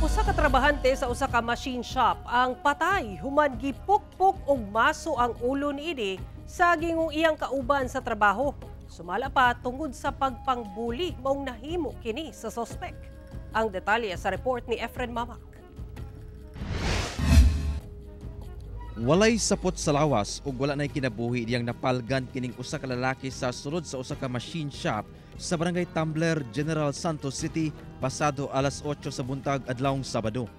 Usa ka trabahante sa usa ka machine shop ang patay human gipukpok og maso ang ulo niini sa gingong iyang kauban sa trabaho. Sumala pa, tungod sa pagpangbuli maong nahimo kini sa sospek. Ang detalye sa report ni Efren Mamak. Walay sapot sa lawas ug wala nay kinabuhi diyang napalgan kining usa ka lalaki sa sulod sa usa ka machine shop sa Barangay Tumbler, General Santos City pasado alas 8 sa buntag adlawng Sabado.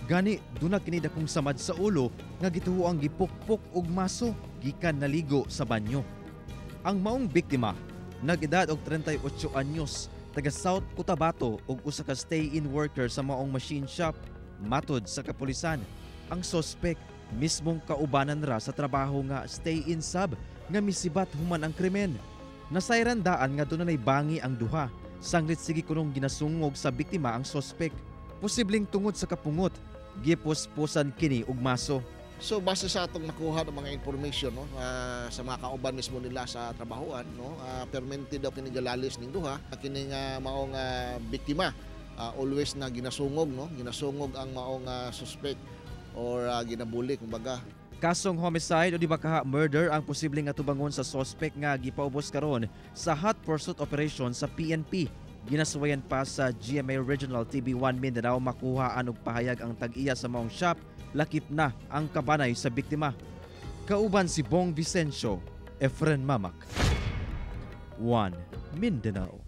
Gani duna kini dakong samad sa ulo nga gituo ang gipukpok og maso gikan naligo sa banyo. Ang maong biktima nag-edad og 38 anyos, taga South Cotabato ug usa ka stay-in worker sa maong machine shop. Matod sa kapulisan, ang sospek mismong kaubanan ra sa trabaho nga stay-in sub nga misibat human ang krimen. Nasayran daan nga dunay bangi ang duha. Sanglit sige kunong ginasungog sa biktima ang sospek. Posibleng tungod sa kapungot, gipuspusan kini og maso. So base sa atong nakuha ng mga information, no, sa mga kauban mismo nila sa trabahoan, no, permente daw kini galalis ning duha. Kini nga maong biktima always na ginasungog, no, ginasungog ang maong suspect or ginabuli kumbaga. Kasong homicide o di ba kaha murder ang posibleng atubangon sa suspect nga gipaubos karon sa hot pursuit operation sa PNP. Ginasuwayan pa sa GMA Regional TV1 Mindanao makuha og pahayag ang tag-iya sa maong shop, lakip na ang kabanay sa biktima. Kauban si Bong Vicencio, Efren Mamak. 1 Mindanao.